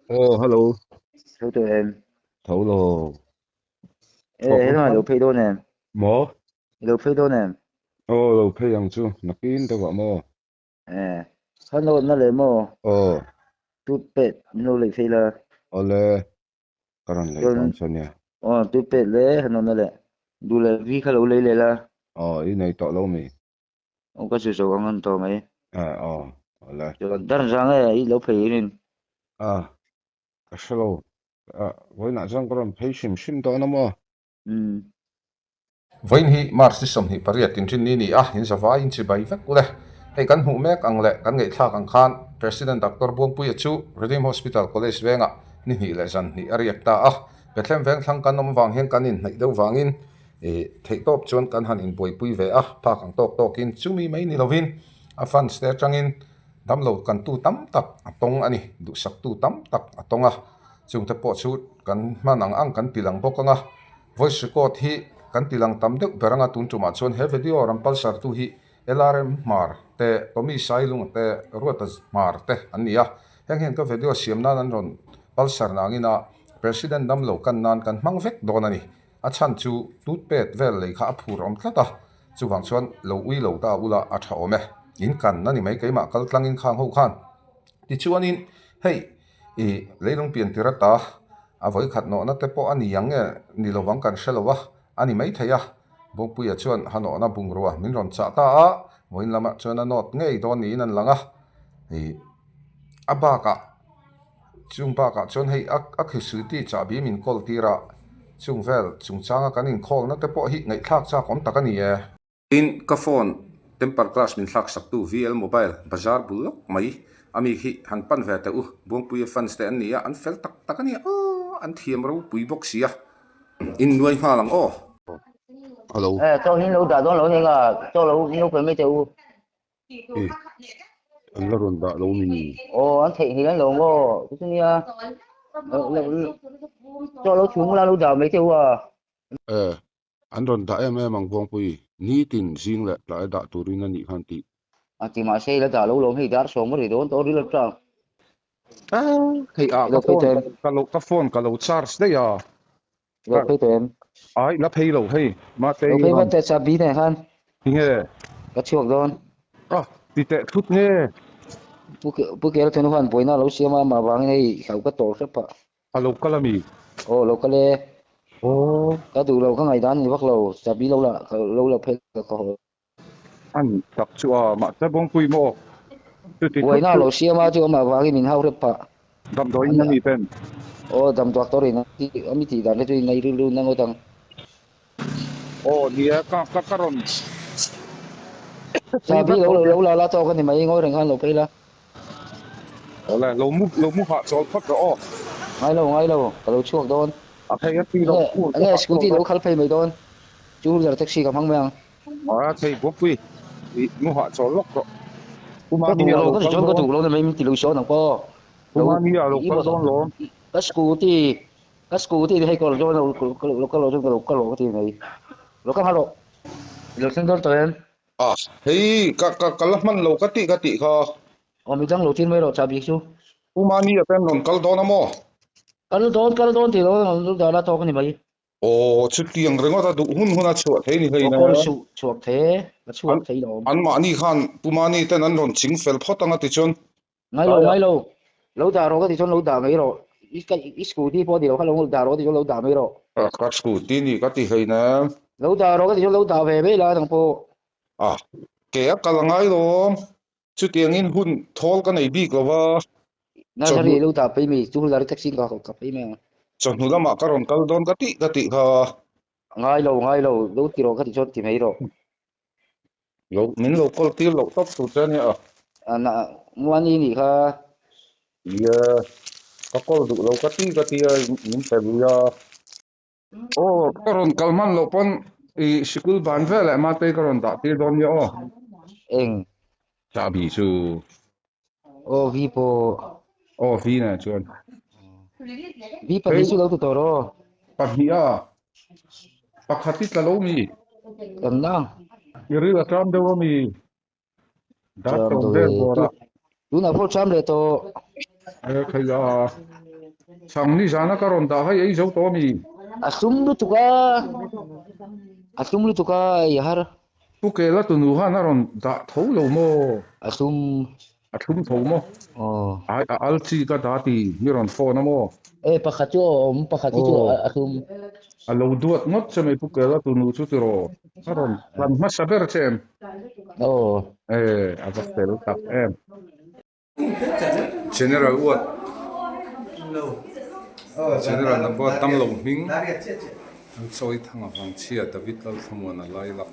Aw hello. Tho tawh em? Tho lo. E helai lo phei dawn em? Maw? I lo phei dawn em? Aw lo phei ang chu, nakin deuhah maw? E, kha nawtna leh maw? Aw. Toothpaste min lo lei phei la. Awle, ka rawn lei dawn chu ania. Aw, toothpaste le ha nawtna leh duh leh vi kha lo lei leh la. Aw, i nei tawh lo mi? Aw, ka chu zo ang an tawh mai. E, aw, awle. Chuan dar zang e, i lo phei in. A, ka hre lo. A, vawiinah chuan ka rawn phei hrim hrim dawn a maw? Umm. Vawiin hi March ni 28 inrinni ni a, in zavai in chibai vek ule. Hei kan hmuh mek ang leh kan ngaihthlak ang khan President Doctor Buangpuia chu Redeem Hospital College vengah ni hnih leh zan hnih a riak ta a. Bethlehem vengthlang kan awm vang hian kan inhnaih deuh vangin theihtawp chuan kan han inbuaipui ve a, phak ang tawk tawkin chumi mai ni lovin a fans te atangin damlo kantu tam tak a tawng a ni, duhsaktu tam tak a tawng a. Chungte pawh chu kan hman ang ang kan ti lang bawk ang a, voice record hi kan ti lang tam deuh ber ang a, tun tumah chuan he video ram palsar tu hi LRM Hmar te, Tommy Sailunga te, Ruata Hmar te an ni a, heng hian ka video siam nan an rawn palsar nangin a President damlo kan nan kan hmang vek dawn a ni. A chhan chu toothpaste vel lei kha a phur awm tlat a, chuvang chuan lo ui lo ta ula a tha awm e. In kan a ni mai keimah kal tlangin khang ho khan. Tichuanin hei I leilung pian tir ata a vawi khat nawhna te pawh a ni ang nge ni lovang kan hre lo a, a ni maithei a. Bawngpuia chuan ha nawhna bungrua min rawn chah ta a, vawiin lamah chuan a nawt ngei dawn niin an lang a. I a bakah chung bakah chuan hei a a khisuiti chahbi min kawl tir a, chung vel chungchanga kan inkhawlna te pawh hi ngaihthlak chak awm tak a ni e. Tin, ka phone temper glass min thlak sak tu VL mobile bazar bul lawk mai a mi khi han pan ve teh u, Buangpuia fans te an ni a, an fel tak tak a nia aw, an thiam ropui bawk si a, in nuai nghal ang aw. Hello. Eh, chaw hi lo dah dawn lo nia, chaw lo lo pe mai teh u. Eh, an la rawn dah lo mi. Aw, an theih nghilh an lo maw, chu chu nia. Chaw lo chhung la lo dah mai teh u a. Eh, An rawn dah em em ang Buangpui, nitin zing leh tlai dah turin a nih khan tih. A ti mahse i la dah lo lawm hei dar sawm a ri dawn tawh ril atang. Hei a ka phone ka lo ka phone ka lo charge daih a. Lo phei tawh em? Ai la phei lo hei mate Lo phei vat teh chahbi nen khan. Tinge? Ka chhuak dawn. A ti teh thut nge? Pu Pu Kela thawhna khan buaina a lo siam a amah vangin hei hlau ka tawr hrep a. A lo kal a mi? Aw lo kal e. Aw. Ka duh lo, ka ngaihdan ni vak lo, chahbi lo la, ka lo la phei ka ka haw. A nih tak chu a, mahse Bawngpui maw? Chuti thut Buaina chu. lo siam a, chu amah vangin min hau hrep phah. Damdawiin a mi pen? Aw, dam doctor in a mi tih dan te chu in nei rilru na ngawt ang. Aw nia, ka ka ka rawn phei Chahbi vek lo lo nia. lo la la tawk a ni mai, ngawi reng khan lo phei la. Awle, lo mu lo mu hah chawl phawt rawh aw. Ngai lo, ngai lo, ka lo chhuak dawn. A thei a ti lo, Enge, mu enge hah chawl scooty lo rawh. khal phei mai dawn, two wheeler taxi ka hmang mai ang. A thei Bawpui, i mu hah chawl lawk rawh. Pu Ka duh Mami a lo, lo ka ti kal chuan ka dawn. duh lo na mai min ti lo sawn ang pawh. Pu Lo, Mami a lo i kal dawn lawm. ka scooty, ka scooty hei ka lo chuan lo kal lo chuan ka lo kal lo ka ti mai. Lo kal nghal rawh. I lo thleng dawn tawh em? A, hei ka ka ka la hman lo ka tih ka tih kha. Aw midang lo tir mai rawh chahbi chu. Pu Mani a ten rawn kal dawn a maw? Kal dawn kal dawn tih lo lo dah la tawk a ni mai. Aw chutiang ringawt a duh hun hun a chhuah thei ni hlei Aw na. kawl suh chhuak the ka chhuak thei lo. An mahni khan Pu Mani ten an rawn ching fel phawt ang a ti chuan. Ngai lo ngai lo lo dah rawh ka ti chuan lo dah mai rawh i ka i scooty pawh a ni lo kha lo dah rawh ka ti chuan lo dah mai rawh. Ka scooty ni ka ti hlei na. Lo dah rawh ka ti chuan lo dah ve mai la nang pawh. A ke a kal a ngai lawm chutiangin hun thawl ka nei bik lo va. Nazari lo dah phei mai chu hunlai taxi ka ka phei mai ang. Chawhnu lamah ka rawn kal dawn ka tih ka tih kha. Ngai lo ngai lo lo ti rawh ka ti chuan ti mai rawh. Lo min lo call tir loh tawp tur che ania. A na Muani nih kha. Nia ka call duh lo ka ti ka ti a min pe lui a. Aw ka rawn kal hman loh pawn i sikul ban vel eh Matei ka rawn dah tir dawn nia aw. Eng. Chahbi chu. Aw vi pawh. Aw vi nen chuan. Vi pahnih chu lo ti tawh rawh. Pahnih a. Pakhat i tla lo mi? Kan na. I ril a ṭam deuh a mi? Dar Ṭam sawm deuh vel e. bawr a. Tunah pawh ṭam leh tawh. E khaih a. Chhang nizana ka rawn dah hei ei zo tawh a mi? A hlum lutuk a, a hlum lutuk a ei a har. Pu Kela tunu khan a rawn dah tho lo maw? A hlum. A thlum tho maw? Aw. Ai a al chi ka dah ti mi rawn phone a maw? E pakhat chu a awm, pakhat hi chu a hlum. A lo duat ngawt che mai Pu Kela tunu chu tiraw? A rawn hlan hmasa ber che em? Aw. E a va fel tak em. General Uat General number damlo hming an chawi thang avang chhia David Lalthlamuana Lailak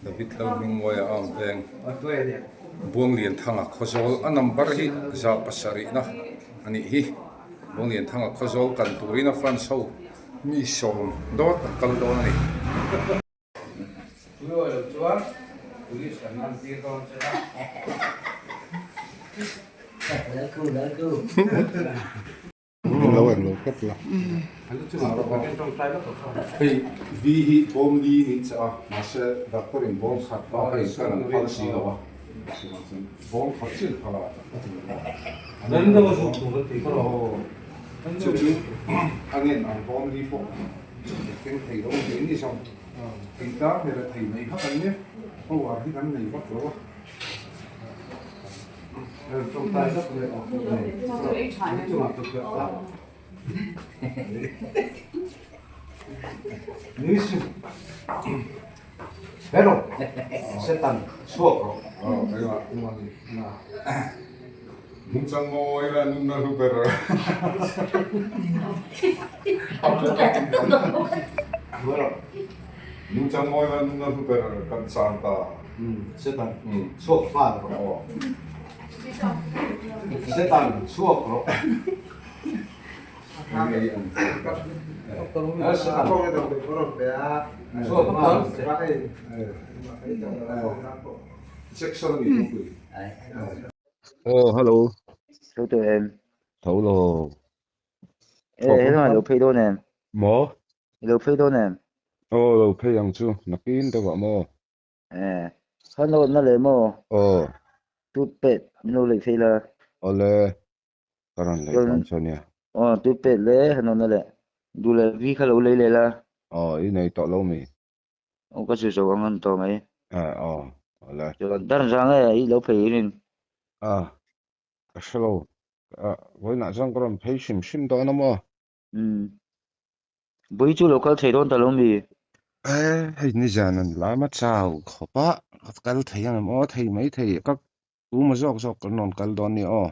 David Lalhmingmawia a awm veng Buanglianthanga Khawzawl a number hi za pasarihna a nih hi Buanglianthanga Khawzawl kan turin a fans ho mi sawm dawt an kal dawn a ni. Lo eng lo khawp la. Hei V hi bawm li niin che a, mahse doctor in bawm khat bak a inkan an phal si lo a, bawm khat chiah an phal a. Chu chu a ngen ang bawm li pawh keng thei lo ang ni zawng. Engta hmel a thei mai kha kan nia, power hi kan nei vak lo a. Setan chhuak nghal rawh aw. Setan chhuak rawh. Chhuak nghal Aw hello. Tho tawh em? Tho lo. E helai lo phei dawn em? Maw? I lo phei dawn em? Aw lo phei ang chu, nakin deuhah maw? E, kha nawtna leh maw? Aw. Toothpaste min lo lei phei la. Awle, ka rawn lei dawn chu ania. Aw, toothpaste le ha nawtna leh duh leh vi kha lo lei leh la. Aw, i nei tawh lo mi? Aw, ka zu zo ang an tawh mai. E, aw, awle. Chuan dar zang e, i lo phei rin. A, ka hre lo. Vawiinah chuan ka rawn phei hrim hrim dawn a maw? Umm. Bui chu lo kal thei dawn ta lo mi? E, hei nizan an lam a chau khawp a, ka kal thei ang em aw, thei mai thei ka tuma zawk zawk kan rawn kal dawn nia aw.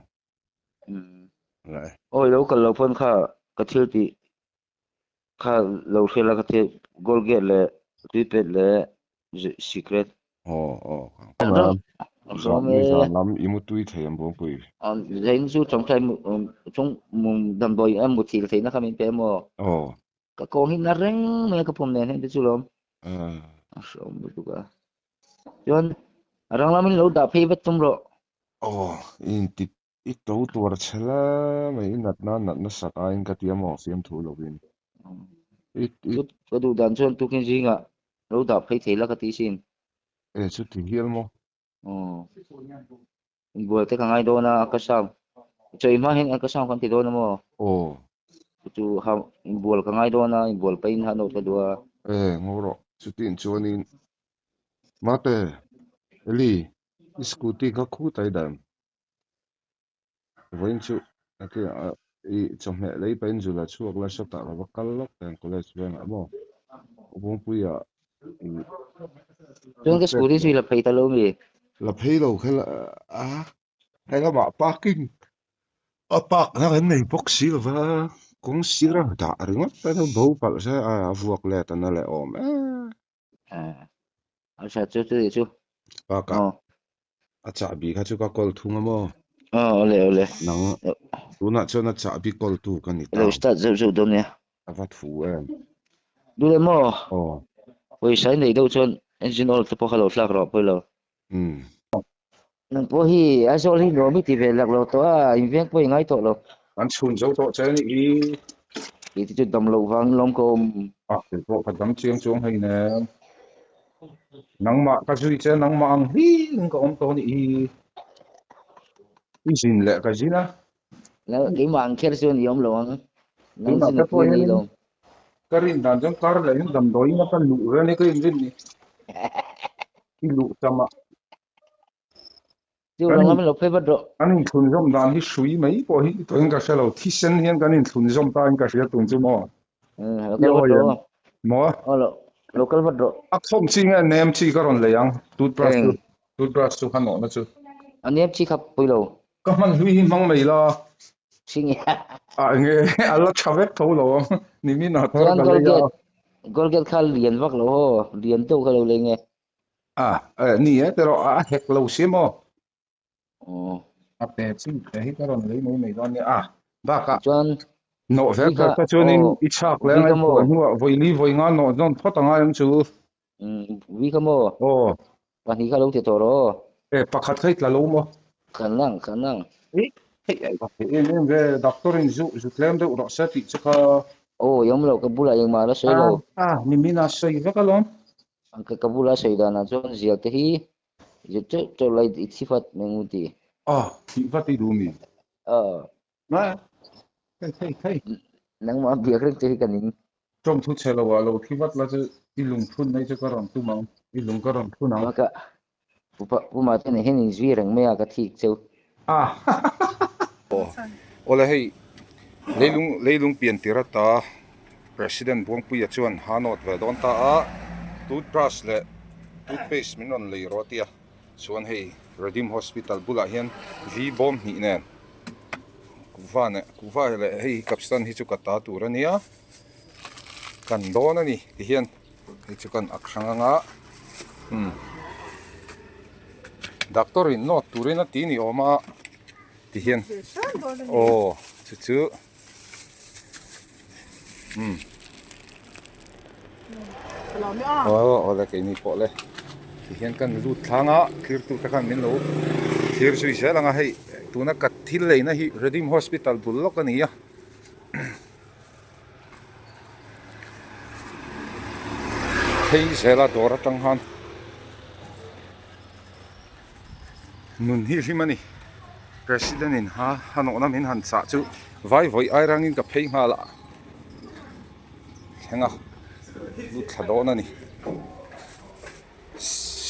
Umm. Le. Aw i lo kal lo pawn kha ka thil tih kha lo hria la ka thil Colgate leh tuipet leh secret. Aw aw. Zan nizan lam i mutui thei ang Buangpui. Zain chu tawngtai chung damdawi a muthil theihna kha min pe emaw? Aw. Ka kawng hi na reng mai a ka pawm nen hian te chu lawm. A hreawm lutuk a. Chuan a rang lamin lo dah phei vat tum rawh. Aw i inti I to tuar che la mai, i natna natna sak aiin ka ti a maw fiamthu lovin. I, i. Chu ka duh dan chuan tukin zingah lo dah phei thei la ka ti sin. E chuti hial maw? Aw. Inbual te ka ngai dawn a, ka sound. Chawi hma hian ka sound kan ti dawn a maw? Aw. Chu ha inbual ka ngai dawn a, inbual pahin ha note ka duh a. E, ngaw rawh. Chutin chuanin Mate, Eli, i scooty kha khutai dan. Vawiin chu i chawhmeh lei pahin zula chhuak la sawtah ka va kal lawk teh ang college vengah maw Kawngpuia i Chuan ka scooty chu i la phei ta lo mi? La phei lo kha a hei lamah parking a park na kan nei bawk si lova kawng sira dah ringawt a bo palh se a vuak let a na leh awm e. A tha chu chu chu. Bakah a chahbi kha chu ka kawl thung a maw? Aw awle awle. Nang tunah chuan a chahbi kawltu ka ni ta. Lo start zeuh zeuh dawn nia. A va thu em. Duh leh maw? Aw. Pawisa i neih deuh chuan engine oil te pawh kha lo thlak rawh pawi lo. Umm. Nang pawh hi Aizawl hi nuam i ti ve lak lo tawh a, inveng pawh i ngai tawh lo. An chhun zo tawh che a nih hi. Kei te chu dam loh vangin lawm ka awm. A, kei pawh ka dam chiang chuang hei nen. Nangmah ka zui che, nangmah ang hling ka awm tawh a nih hi. I zin leh ka zin a. Keimah ang kher chuan i awm lo ang. Nang Tunah chu te pawh nupui nei hianin lo. ka rin dan chuan kar leh hian damdawiin a ka luh ve a ni ka inrin ni. I luh tam a. Chu Kan rang in lam in lo phei vat rawh. kan inthlunzawm dan hi hrui mai pawh hi tawhin ka hre lo. Thisen hian kan inthlunzawm ta in ka hria tun chu maw? Lo I kal vat awi em? rawh. Maw? Aw lo lo kal vat rawh. A khawm chi nge nem chi ka rawn lei ang toothbrush chu Eng. toothbrush chu ka nawhna chu. A nem chi kha pui lo. Ka hman hlui hi hmang mai la. Ching e. A enge a la tha vek tho lo ang nimin ah thar Chuan ka lei a. Colgate Colgate kha lian vak lo haw lian deuh kha lo lei nge. A ni e tiraw a hek lo si maw. Aw. A pe chi te hi ka rawn lei mai mai dawn nia a bakah Chuan nawh ve vi kher kha kha chuanin aw i chhak leh vi a kha maw. ngaihtuah hnuah vawi li vawi nga nawh zawn phawt a ngai ang chu. Vi kha maw. Aw. Pahnih kha lo ti tawh rawh aw. E pakhat kha i tla lo maw? Khan lang khan lang. Ei hei ei ka hei em em ve doctor in zu zu tlem deuh rawh se tih chu kha. Aw i awm lo ka bulah engmah la sawi A lo. a nimin a sawi vek alawm. Ka ka bula sawi danah chuan ziak te hi zir teuh teuh lai i thi vat mai ngu ti. A thih vat i duh mi? A. Na hei hei hei. Nangmah biak reng che hi ka ning. Tawng thu chhe lo ah lo thi vat la chu i lung thun mai chu ka rawn tum ang, i lung ka rawn thun ang. Bakah pupa puma te nen hian inzui reng mai a ka thik cheu. A Awle hei leilung leilung pian tir ata President Buangpuia chuan ha nawt ve dawn ta a, toothbrush leh toothpaste min rawn lei rawh a ti a, chuan hei Redeem Hospital bulah hian V bawm hnih nen kuhva nen kuhva leh hei capstan hi chu ka ta tur a nia. Kan dawn a ni ti hian hei chu kan ak hrang anga umm doctor in note turin a ti ni awm a ti hian aw chu chu umm aw awle keini pawh le ti hian kan lut thlang a thlir tu te khan min lo thlir zui zel ang a hei tuna ka thil leina hi Redeem Hospital bul lawk a ni a. Phei zela dawr atang khan nun hi hlim a ni president in ha a nawhna min han chah chu vai vawi ai rangin ka phei nghal a thleng a lut thla dawn a ni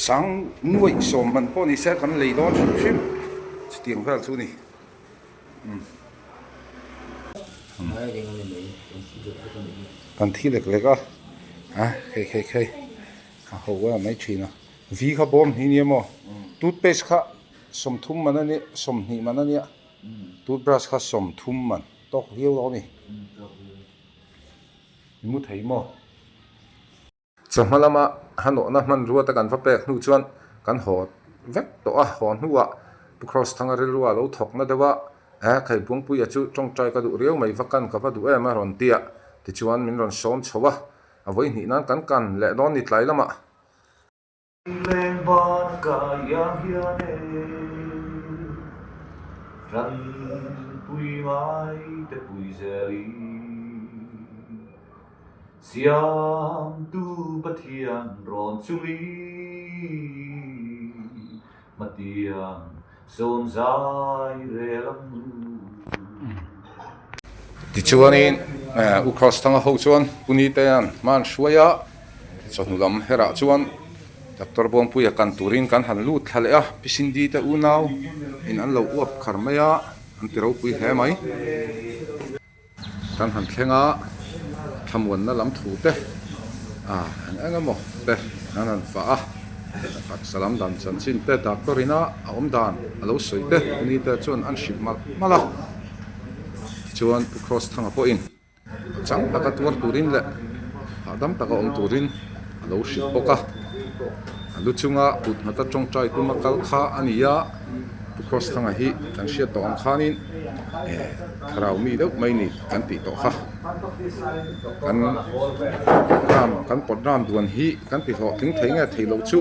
sang nuaih sawm man pawh ni se kan lei dawn hrim hrim chutiang vel chu a ni. Kan thi lek lek a a hei hei hei a ho a mai thin a vi kha bawm hnih nia maw toothpaste kha sawmthum man a nia sawmhnih man a nia toothbrush kha sawmthum man tawk viau lo a ni i mu thei maw. Chawhma lama hanawhna hmanrua te kan va pek hnu chuan kan haw vek tawh a, haw hnuah Pu Kraws Thanga rilrua lo thawkna deuh a, Eh, Khaibungpuia chu tawngtai ka duh riau mai va kan ka va duh em a rawn ti a, tichuan min rawn sawm chho a, a vawi hnih nan kan kan leh dawn ni tlai lamah. Leng ban ka iang hian e, Ran pui ngai te pui zel i, Siamtu Pathian rawn chung i, Hmatiang sawm zai rel ang nu. Tichuanin U Kraws Thanga ho chuan Pu Nitea'n hma an hruai a, chawhnu lam herah chuan Doctor Buangpuia kan turin kan han lut thla leh a, Pi Cindy te unau in an lo uap khar mai a, an ti ropui hle mai. Kan han thleng a, thlamuanna lam thu te ah eng eng emaw te an han fah a, taksa lam dan chanchin te doctor ina a awm dan a lo sawi te ni te chuan an hrilh malh malh a, tichuan Pu Cross Thanga pawhin chang taka tuar turin leh hahdam taka awm turin a lo hrilh bawk a, a lu chunga kut nghata tawngtai tuma kal kha a ni a. Pu Cross Thanga hi kan hriat tawh ang khanin eh thlarau mi deuh mai ni kan tih tawh kha kan ram kan pawt ram duan hi kan ti hlawhtling thei nge thei lo chu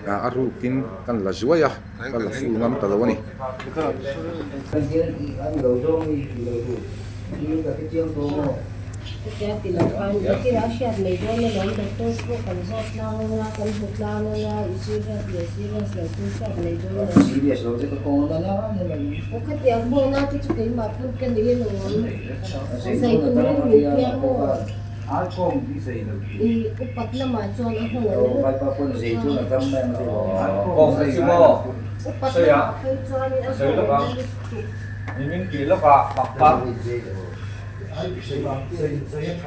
a rukin kan la zuai a kan la ful ngam ta lo a ni. Hetia ti lo khan nakinah a hriat mai dawn alawm doctor pawh kan zawt tlang anga kan hmu tlang anga i serious leh serious lo chu hriat mai dawn alawm. Serious lo che ka kawng a la la la. Aw khatiang hmawng na te chu keimah pawn ka nei alawm. Zai turin min piang maw? I upat lamah chuan a hmang a na lutuk a. Upat lamah phei chuanin a hmang a na lutuk.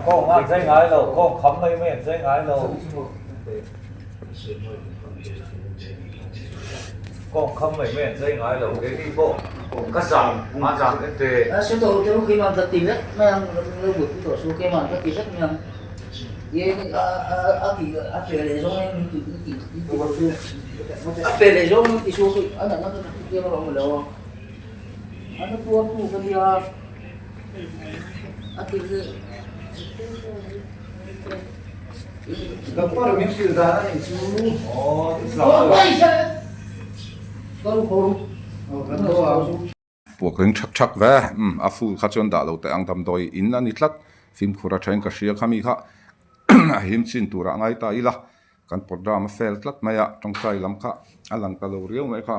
Kawng an zai ngai lo, kawng kham mai mai an zai ngai lo. Kawng kham mai mai an zai ngai lo, keini pawh ka zam a zam en te. Doctor min hrilh dan a nih chu. Puak ring thak thak ve, umm a full kha chuan dah lo teh ang damdawi in a ni tlat, fimkhur a thain ka hria kha mi kha a him chin turah ngai ta ila. Kan program a fail tlat mai a, tawngtai lam kha a lang ta lo riau mai kha,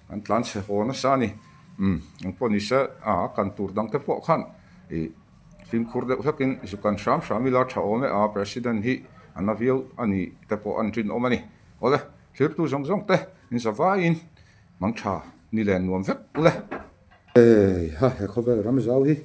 kan tlan chhe haw nasa a ni. Umm, eng pawh ni se, a kan tur dang te pawh khan ih fimkhur deuh hlakin zu kan hram hram ila tha awm e a, President hi a na viau a ni te pawh an rinawm a ni. Awle, thlirtu zawng zawng te in za vaiin mang tha ni len nuam vek ule. Hei ha, he khawvel ram zau hi.